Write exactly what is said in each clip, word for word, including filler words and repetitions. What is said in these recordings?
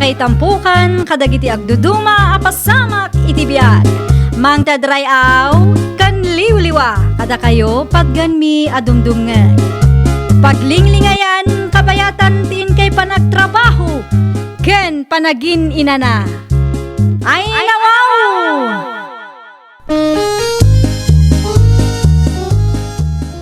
Ay tampukan kadagiti agduduma a pasamak iti biag. Mangted ray-aw ken liwliwa kadakayo patgenmi a dumdumngeg. Paglinglingayan kabayatan ti inkay panagtrabaho ken panagin-inana. Ay, nawaw!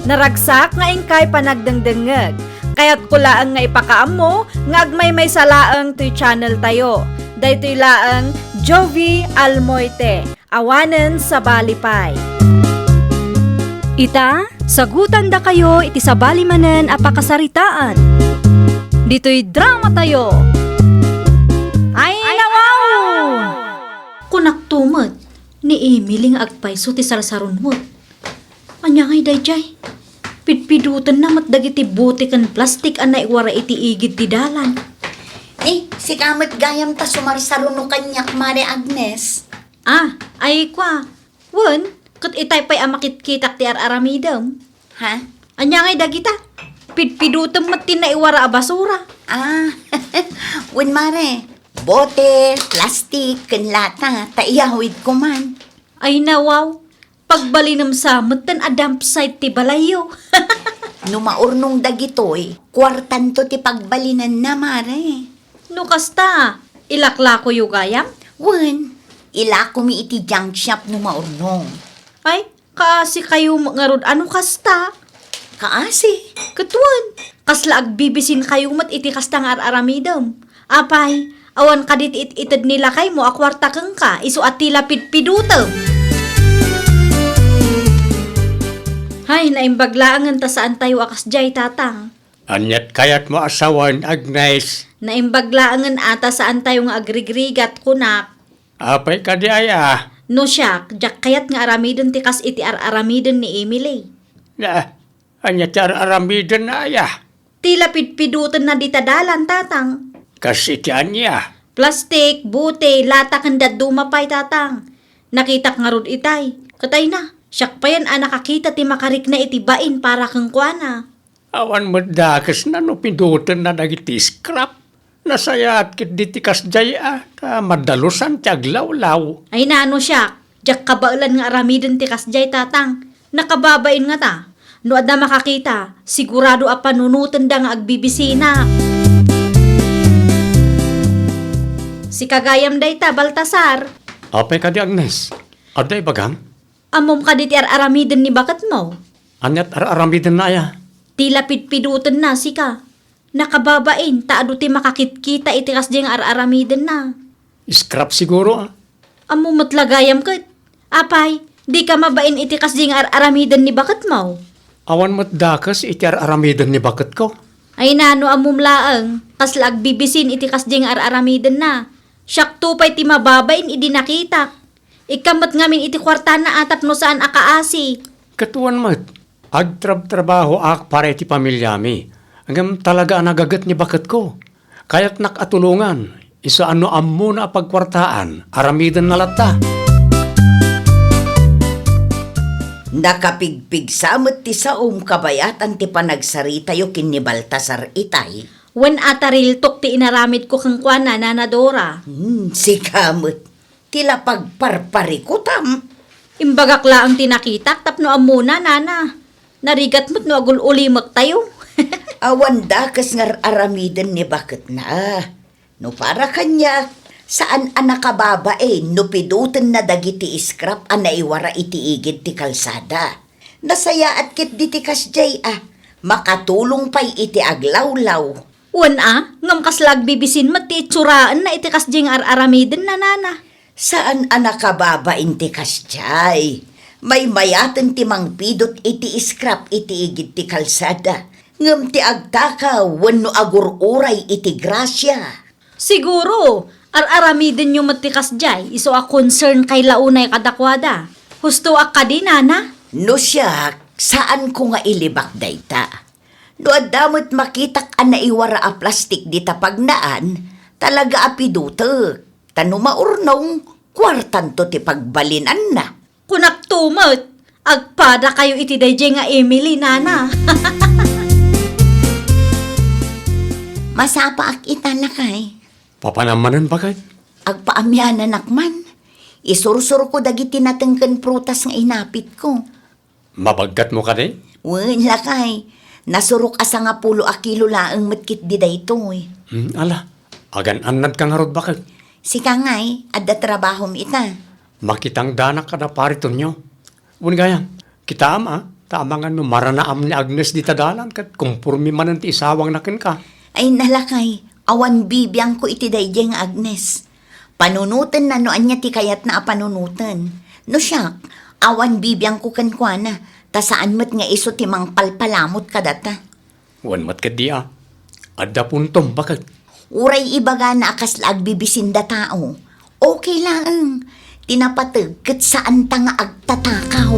Naragsak nga inkay panagdengdengngeg. Kayatko laeng nga ipakaammo nga agmaymaysa laeng toy channel tayo. Daytoy laeng Jovie Almoite, awanen sabali pay. Ita, sagutandakayo iti sabali manen a pakasaritaan. Ditoy drama tayo. Ay, nawaw! Kunakto met, ni Emily nga agpayso ti sarsarunot. Ania ngay daydiay? Pidpidutenna met dagiti bote ken plastik a naiwara iti igid ti dalan. Eh, sika met gayam ta sumarsaruno kaniak, Mare Agnes. Ah, ay kua. Wen, ket itay pay a makitkitak ti ar-aramidem. Ha? Ania ngay dagita? Pidpidutem met ti naiwara a basura. Ah, wen, Mare. Bote, plastik, ken lata, ta iyawidko man. Ay, nawaw. Pagbalinem sa metten a dump site ti balayyo. No maurnong dagitoy, kuartanto ti pagbalinenna, Mare. No kasta, ilaklakoyo gayam? Wen, ilakomi iti junk shop no maurnong. Ay, kaasikayo met ngarud a no kasta. Kaasi? Ket wen, kasla agbibisinkayo met iti kasta nga ar-aramidem. Apay, awan kadi ti it-ited ni lakaymo a kuarta kenka, isu a tila pidpidutem. Hay, naimbag laengen ta saantayo a kasdiay, Tatang. Aniat kayatmo a sawen, Agnes? Naimbag laengen a ta saantayo nga agrigrigat, kunak. Apay kadi aya? No siak, diak kayat nga aramiden ti kas iti ar-aramiden ni Emily. Na, ania ti ar-aramidenna aya? Tila pidpidutenna dita dalan, Tatang. Kas iti ania? Plastik, bote, lata ken dadduma pay, Tatang. Nakitak ngarud itay. Ket ay na, siak payen a nakakita ti makarikna iti bain para kenkuana. Awan met dakesna no pidutenna dagiti scrap. Nasayaat ketdi ti kasdiay a, ta madalusan ti aglawlaw. Ay nano siak, diak kabaelan nga aramiden ti kasdiay, Tatang. Nakababain ngata. No adda makakita, sigurado a panunotenda nga agbibisina. Sika gayam dayta, Baltasar. Apay kadi, Agnes? Adda ibagam? Ammom kadi ti ar-aramiden ni baketmo? Aniat ar-aramidenna aya? Tila pidpidutenna, sika. Nakababain ta adu ti makakitkita iti kasdiay nga ar-aramidenna. Scrap siguro, a? Ammom met la gayam ket. Apay, dika mabain iti kasdiay nga ar-aramiden ni baketmo? Awan met dakes iti ar-aramiden ni baketko. Ay nano ammom laeng, kasla agbibisin iti kasdiay nga ar-aramidenna. Siakto pay ti mababain idi nakitak. Ikkan met ngamin iti kuartana a tapno saan a kaasi. Ket wen met, agtrabtrabahoak para iti pamiliami, ngem talaga a nagaget ni baketko. Kayatnak a tulongan, isu a no ammona a pagkuartaan, aramidenna latta. Nakapigpigsa met ti saom kabayatan ti panagsaritayo ken ni Baltasar itay. Wen a tariltok ti inaramidko kenkuana, Nana Dora. Hmm, sika met. Ti la pagparparikutam. Imbagak laeng ti nakitak tapno ammona, nana. Narigat met no agul-ulimektayo. Awan dakes nga ar-aramiden ni baketna. No para kaniak, saan a nakababain no pidutenna dagiti scrap a naiwara iti igid ti kalsada. Nasayaat ketdi ti kasdiay a makatulong pay iti aglawlaw. Wen a, ngem kasla agbibisin met ti itsuraenna iti kasdiay nga ar-aramidenna, nana. Saan a nakababain ti kasdiay. Maymayaten ti mangpidut iti scrap iti igid ti kalsada, ngem ti agtakaw wenno agur-uray iti grasia. Siguro, ar-aramidenyo met ti kasdiay, isu a concern kay la unay kadakuada. Husto a kadi, nana? No siak, saanko nga ilibak dayta. No adda met makitak a naiwara a plastik dita pagnaan, talaga a pidutek. Ta no maurnong, kuartanto ti pagbalinanna. Kunakto met, agpadakayo iti daydiay nga Emily, nana. Masapaak ita, lakay. Papanam manen, baket? Agpaamiananak man. Isursurko dagiti nateng ken prutas nga inapitko. Mabaggatmo kadi? Wen, lakay. Nasurok a sangapulo a kilo laeng met ketdi daytoy. Hmm, ala, agan-annadka ngarud, baket? Sika ngay, adda trabahom ita. Makitangdanak kada pari Tonio. Wen gayam, kitaem a, ta amangan no maranaam ni Agnes dita dalan ket kompormi manen ti isawangna kenka. Ay, nalakay, awan bibiangko iti daydiay nga Agnes. Panunotenna no ania ti kayatna a panunoten. No siak, awan bibiangko kenkuana, ta saan met nga isu ti mangpalpalamot kadata. Wen met ketdi a, adda puntom, baket? Uray ibagana a kasla agbibisinda tao. Okay laeng. Ti napateg ket saanta nga agtatakaw.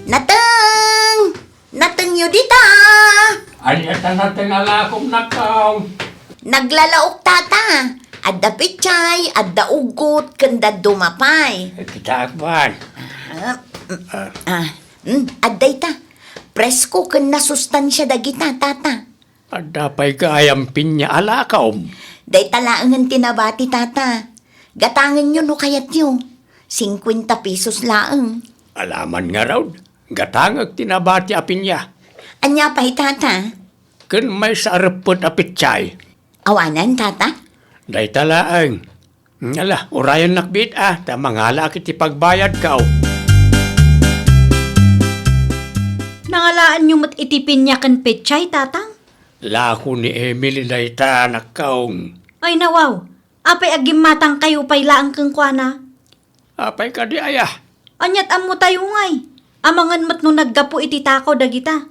Nateng! Natengyo dita! Ania ta nateng a lakom, nakkaw? Naglalaok, tata. Adda pechay, adda uggot, ken dadduma pay. Kitaak man. Ah, mm, ah, mm, adda ita. Presko ken nasustansia dagita, tata. Adda pay gayam piña a lakaom? Dayta laengen ti nabati, tata. Gatangenyo no kayatyo. Singkuenta pesos laeng. Alaman ngarud, gatangek ti nabati a piña. Ania pay, tata? Ken maysa a reppet a pechay. Awanen, tata? Dayta laeng. Ala, urayennak biit a, ta mangalaak iti pagbayadko. Nangalaanyo met iti piña ken pechay, tatang? Lako ni Emily dayta, nakkaw. Ay, nawaw. Apay agimmatangkayo pay laeng kenkuana? Apay kadi aya? Ania't ammotayo ngay? Amangan met no naggapu iti takaw dagita.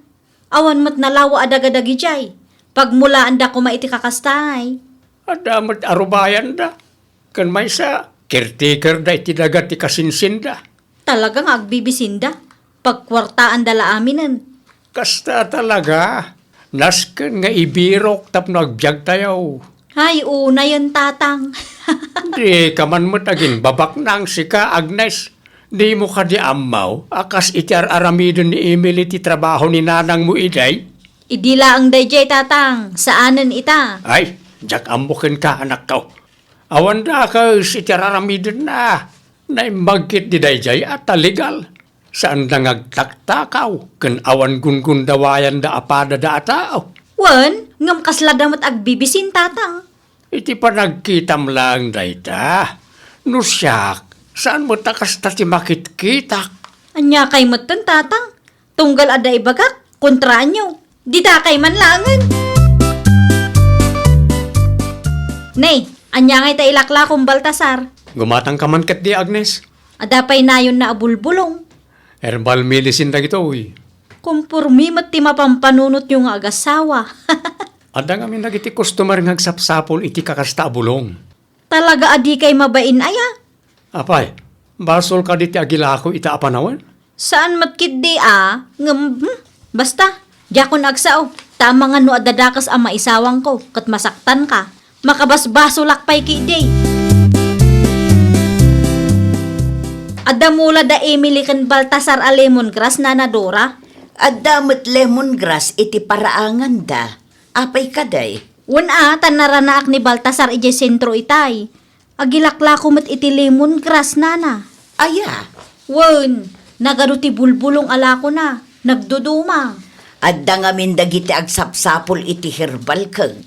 Awan met nalawa a daga dagidiay. Pagmulaanda koma iti kakastay. Adda met arubayanda. Ken maysa, caretakerda iti daga ti kasinsinda. Talaga nga agbibisinda. Pagkuartaanda la aminen. Kasta talaga. Nasken nga ibirok tapno agbiagtayo. Ay, unayen, tatang. Dika man met agimbabaknang sika, Agnes. Dimo kadi ammo a kas iti ar-aramiden ni Emily ti trabaho ni nanangmo idiay? Idi laeng daydiay, tatang. Saanen ita. Ay, diak ammo kenka, anakko. Awan dakes iti ar-aramidenna. Naimbag ketdi daydiay a ta legal. Saanda nga agtaktakaw ken awan gungundawayanda a padada a tao. Wen, ngem kaslada met agbibisin, tatang. Iti panagkitam laeng dayta. No siak, saan met a kasta ti makitkitak? Aniakay metten, tatang? Tunggal adda ibagak, kontraanyo. Ditakay man laengen. Ne, ania ngay ta ilaklakon, Baltasar? Gumatangka man ketdi, Agnes. Adda pay nayonna a bulbulong. Herbal medicine dagitoy. Kompormi met ti mapampanunotyo nga agasawa. Adda ngamin dagiti customer nga agsapsapul iti kakasta a bulong. Talaga a dikay mabain aya? Apay, basol kadi ti agilako ita a panawen? Saan met ketdi a, ngem, hmm, basta, diakon agsao, ta amangan no adda dakes a maisawangko, ket masaktanka. Makabasbasolak pay ketdi. Adda mula da Emily ken Baltasar a lemongrass, Nana Dora? Adda met lemongrass iti paraanganda. Apay kadi? Wen a, ta naranaak ni Baltasar idiay sentro itay. Agilaklako met iti lemongrass, nana. Aya? Wen, nagadu ti bulbulong a lakona, nagduduma. Adda ngamin dagiti agsapsapul iti herbal ken.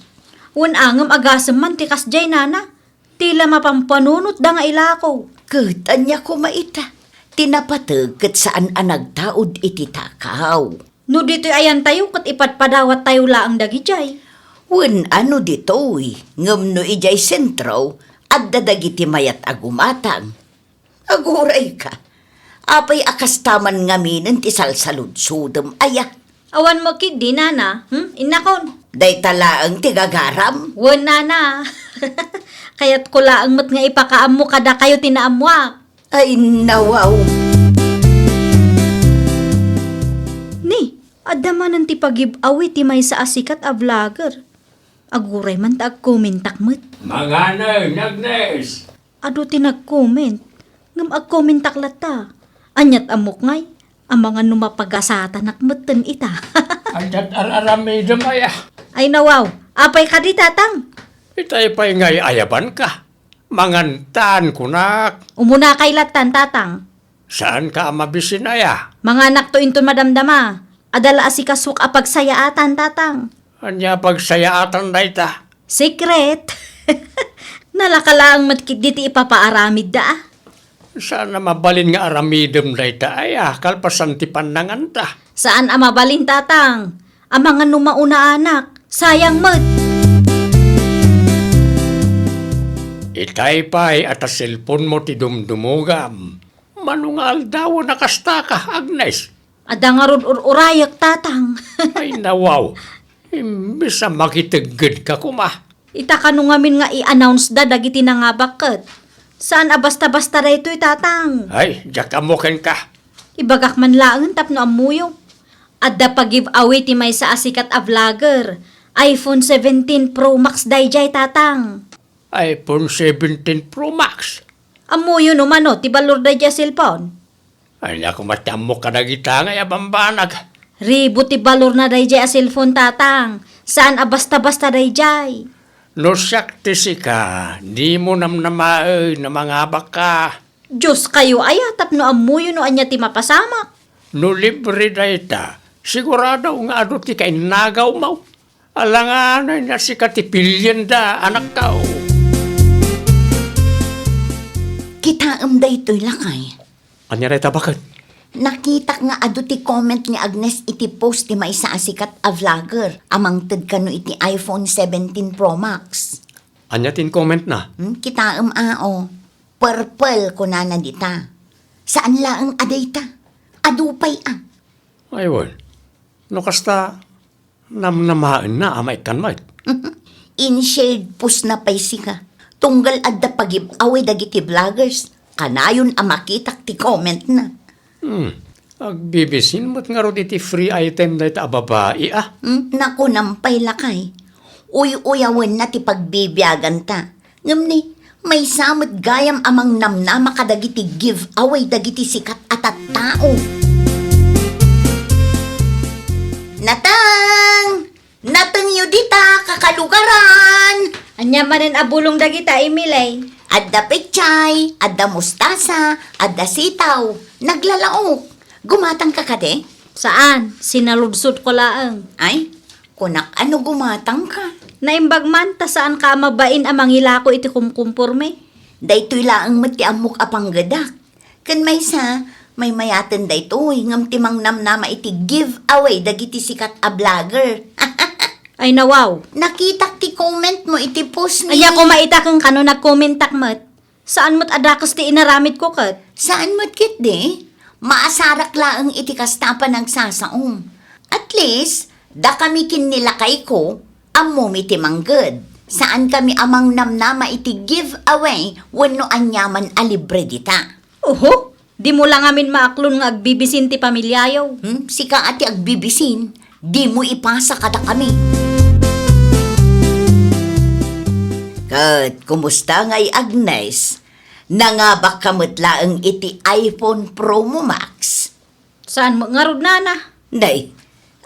Wen a ngem agasem man ti kasdiay, nana. Ti la mapampanunotda nga ilako. Ket ania koma ita? Ti napateg ket saan a nagtaud iti takaw. No ditoy ayantayo ket ipadpadawattayo laeng dagidiay. Wen a no ditoy, ngem no idiay sentro, adda dagiti mayat a gumatang. Agurayka, apay a kasta man ngaminen ti salsaludsodem aya? Awan mo ketdi, nana, hmm? Innakon. Dayta laeng ti gagaram? Wen, nana. Kayatko laeng met nga ipakaammo kadakayo ti naammoak. Ay, nawaw. Ni, adda manen ti pagib-awi ti maysa a sikat a vlogger. Aguray man ta agkomentak met. Manganay, Agnes! Adu ti nagcomment. Ngem agcommentak latta. Aniat ammok ngay? Amangan no mapagasatanak metten ita. Adda't ar-aramidem aya? Ay, nawaw. Apay kadi, Tatang? Itay pay nga ay-ayabanka. Mangantan, kunak. Umunakay lattan, Tatang. Saanka a mabisin aya? Manganakto inton madamdama. Adda la asikasok a pagsayaatan, Tatang. Ania pagsayaatan dayta? Secret. Nalaka laeng met ketdi ti ipapaaramidda, a. Saan a mabalin nga aramidem dayta aya, kalpasan ti pannanganta? Saan a mabalin, Tatang. Amangan no maunaanak. Sayang met. Itay pay a ta cellphone mo ti dumdumogam. Mano nga aldawen a kastaka, Agnes? Adda ngarud ur-urayek, Tatang. Ay, nawaw. Imbes a makiteggedka koma. Ita kano ngamin nga i-announce da dagiti nangabak ket. Saan a basta-basta daytoy, Tatang. Ay, diak ammo kenka. Ibagak man laeng tapno ammoyo. Adda pa-giveaway ti maysa a sikat a vlogger. iPhone seventeen Pro Max daydiay, Tatang. iPhone seventeen Pro Max? Ammoyo no mano ti balor daydiay a cellphone? Ay, naku, mati ammok kadagita nga bambanag. Ribu ti balorna daydiay a cellphone, Tatang. Saan a basta-basta daydiay. No siak ti sika, dimo namnamaen a mangabakka. Dioskayo aya tapno ammoyo no ania ti mapasamak. No libre dayta, sigurado nga adu ti kainnagawmo. Alanganay a sika ti pilienda, anakko. Kitaem daytoy, lakay. Ania dayta, baket? Nakitak nga adu ti comment ni Agnes iti post ti maysa a sikat a vlogger a mangted kano iti iPhone seventeen Pro Max. Ania ti comment na? Hmm, kitaem, a, o. Purple, kunana dita. Saan laeng a dayta. Adu pay, a. Ay, wen. No kasta, namnamaenna a maikkan met. In-shared post na pay sika. Tunggal adda pa-giveaway dagiti vloggers. Kanayon a makitak ti comment na. Hmm. Agbibisin met ngarud iti free item dayta a babai, a. Hmm? Nakunam pay, lakay. Uy-uyawenna ti pagbibiaganta. Ngem ni, maysa met gayam a mangnamnama kadagiti giveaway dagiti sikat a tattao. Nateng! Natengyo dita, kakalugaran! Ania manen a bulong dagita, Emily? Adda pechay, adda mustasa, adda sitaw. Naglalaok. Gumatangka kadi? Saan, sinaludsodko laeng. Ay, kunak a no gumatangka. Naimbag man ta saanka a mabain a mangilako iti kumkumpormi. Daytoy laeng met ti ammok a panggedak. Ken maysa, maymayaten daytoy ngem ti mangnamnama iti giveaway dagiti sikat a vlogger. Ay, nawaw. Nakitak ti comment mo iti post ni... Ania koma ita ken kano nagcommentak met? Saan met a dakes ti inaramidko ket? Saan met ketdi? Maasarak laeng iti kasta a panagsasaom. At least, dakami ken ni lakayko, ammomi ti mangged. Saankami a mangnamnama iti giveaway wenno aniaman a libre dita. Oho, dimo la ngamin maaklon nga agbibisin ti pamiliayo. Hmm? Sika a ti agbibisin. Dimo ipasa kadakami. Ket kumusta ngay, Agnes? Nangabakka met laeng iti iPhone Pro Max? Saan met ngarud, nana? Nay,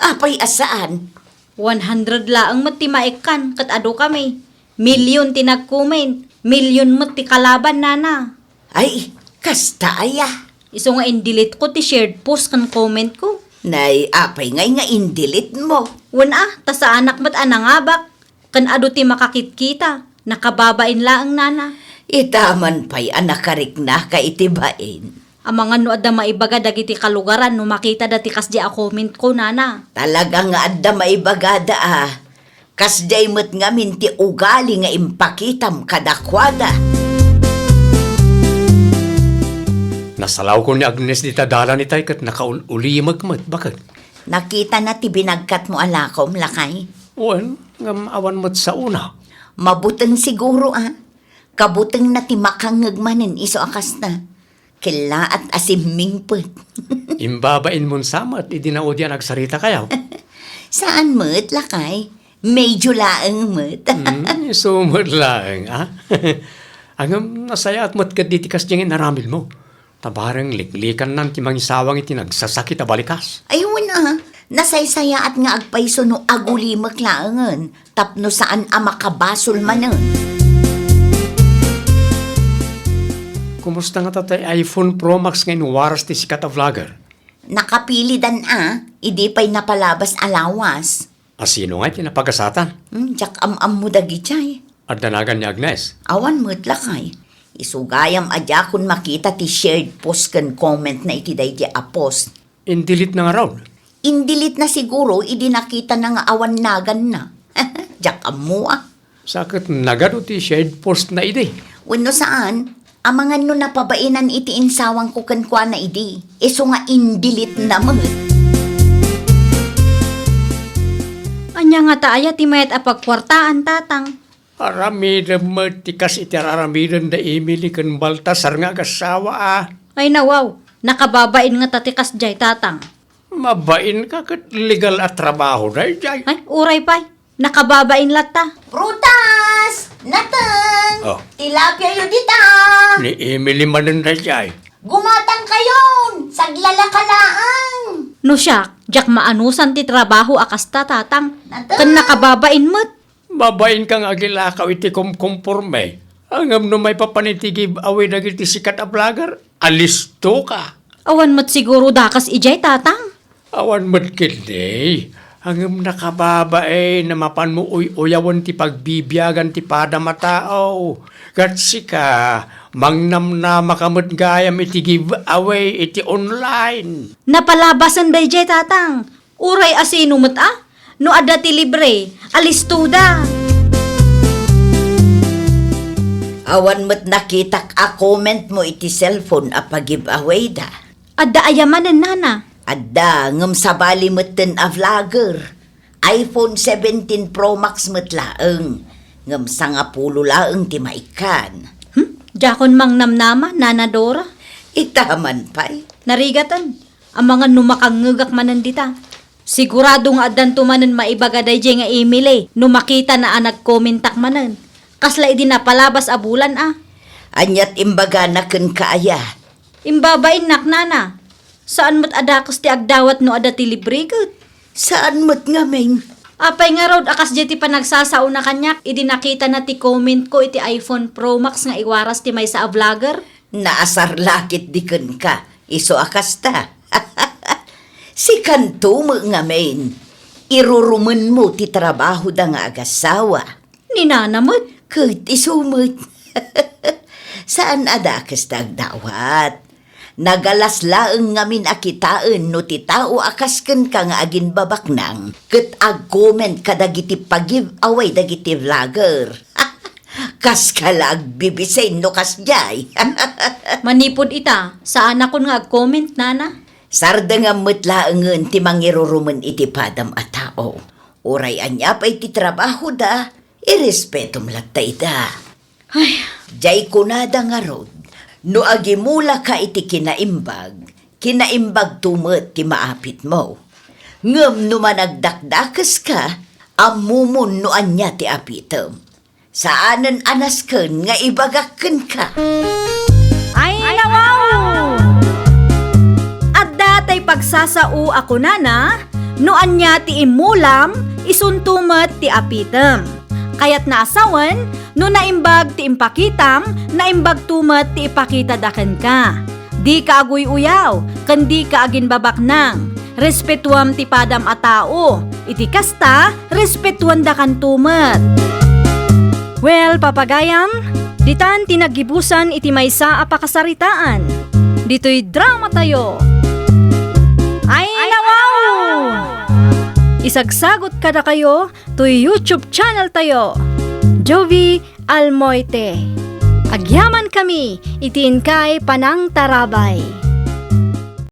apay a saan? One hundred laeng met ti maikkan ket adu kami. Million ti nag-comment, million met ti kalaban, nana. Ay, kasta aya? Isu nga in-delete ko ti shared post ken comment ko. Nay, apay ngay nga in-delete mo? Wen a, ta saanak met a nangabak, ken adu ti makakitkita, nakababain laeng, nana. Ita man pay a nakariknaka iti bain. Amangan no adda maibaga dagiti kalugaran no makitada ti kasdi a comment ko, nana. Talaga nga adda maibagada a. Kasdiay met ngamin ti ugali nga impakitam kadakuada. Nasalawko ni Agnes dita dalan itay ket nakaul-ulimek met, baket. Nakitana ti binagkatmo a lakom, lakay? Wen, ngem awan met saona. Mabuteng siguro, a. Kabutengna ti makangngeg manen isu a kasta. Kellaat a simmingpet. Imbabainmon sa met idi naudian agsaritakayo? Saan met, lakay. Medyo laeng met. Hmm, isu met laeng, a? Ngem nasayaat met ketdi ti kasdiay nga inaramidmo. Ta bareng liklikannan ti mangisawang iti nagsasakit a balikas. Ay, wen a. Nasaysayaat nga agpayso no agulimek laengen tapno saan a makabasol manen. Kumusta ngata tay iPhone Pro Max nga inwaras ti sikat a vlogger? Nakapilidan a, idi pay napalabas a lawas. Asino ngay ti napagasatan? Hmm, diak am-ammo dagijay. Adda nagan ni Agnes? Awan met lakay. Isu gayam a diakon makita ti shared post ken comment na iti daydi a post. Indelete na ngarud? Indelete na siguro idi nakita na nga awan naganna. Diak ammo a. Sa ket nagadu ti shared post na idi? Wenno saan, amangan no napabainan iti insawangko kenkuana idi. Isu nga indelete na met. Ania ngata aya ti mayat a pagkuartaan, Tatang? Aramidem met ti kas iti ar-aramiden da Emily ken Baltasar nga agassawa a. Ay nawaw, nakababain ngata ti kasdiay, Tatang. Mabain ka ket legal a trabaho daydiay. Ay, uray pay. Nakababain latta. Prutas! Nateng! Oh. Tilapiayo dita! Ni Emily manen daydiay. Gumatang kayon! Saglalaka laeng! No siak, diak maanusan ti trabaho a kasta, Tatang. Nateng! Ken nakababain met. Babain ka nga agilakaw iti kumkumporme. Ngem no maipapan iti giveaway dagiti sikat a vlogger, alisto ka. Awan met siguro dakes idiay, Tatang? Awan met ketdi. Ngem nakababain a mapanmo uy-uyawen ti pagbibiagan ti padam a tao. Ket sika, mangnamnama ka met gayam iti giveaway iti online. Napalabasen daydiay, Tatang. Uray asino met a? No adda ti libre, alistoda. Awan met nakitak a comment mo iti cellphone a pag-giveaway da. Adda aya manen, Nana? Adda, ngem sabali metten a vlogger. iPhone seventeen Pro Max met laeng, ngem sangapulo laeng ti maikkan. Hmm? Diakon mangnamnama, Nana Dora. Ita man pay. Narigaten, amangan no makangngegak manen dita. Sigurado nga addanto manen maibaga daydiay nga Emily no makitana a nagkomentak manen. Kasla idi napalabas a bulan a. Aniat imbagana kenka aya? Imbabainnak, Nana. Saan met a dakes ti agdawat no adda ti libre ket. Saan met ngamin? Apay ngarud a kasdiay ti panagsasaona kaniak idi nakitana ti commentko iti iPhone Pro Max nga iwaras ti maysa a vlogger? Naasar la ketdi kenka, isu a kasta. Sikanto met ngamin, irurumenmo ti trabahoda nga agassawa. Ni Nana met? Ket isu met. Saan a dakes ti agdawat. Nagalas laeng ngamin a kitaen no ti tao a kas kenka nga aginbabaknang ket agcomment kadagiti pag-giveaway dagiti vlogger. Kaska la agbibisay no kasdiay. Manipud ita, saanakon nga agcomment, Nana? Sardengam met laengen ti mangirurumen iti padam a tao. Uray ania pay ti trabahoda, irespetom latta ida. Ay. Diay kunada ngarud, no agimulaka iti kinaimbag, kinaimbagto met ti maapitmo. Ngem no managdakdakeska, ammomon no ania ti apitem. Saanen a nasken nga ibagak kenka. Ay, nawaw! Adda tay pagsasao a kunana, no ania ti immulam, isunto met ti apitem. Kayatna a sawen, no naimbag ti impakitam, naimbagto met ti ipakitada kenka. Dika aguy-uyaw, ken dika aginbabaknang. Respetuam ti padam a tao. Iti kasta, respetuandakanto met. Well, papagayam, ditan ti naggibusan iti maysa a pakasaritaan. Ditoy dramatayo. Ay, nawaw! Isagsagot kadakayo toy YouTube channel tayo, Jovie Almoite. Agyamankami iti inkay panangtarabay.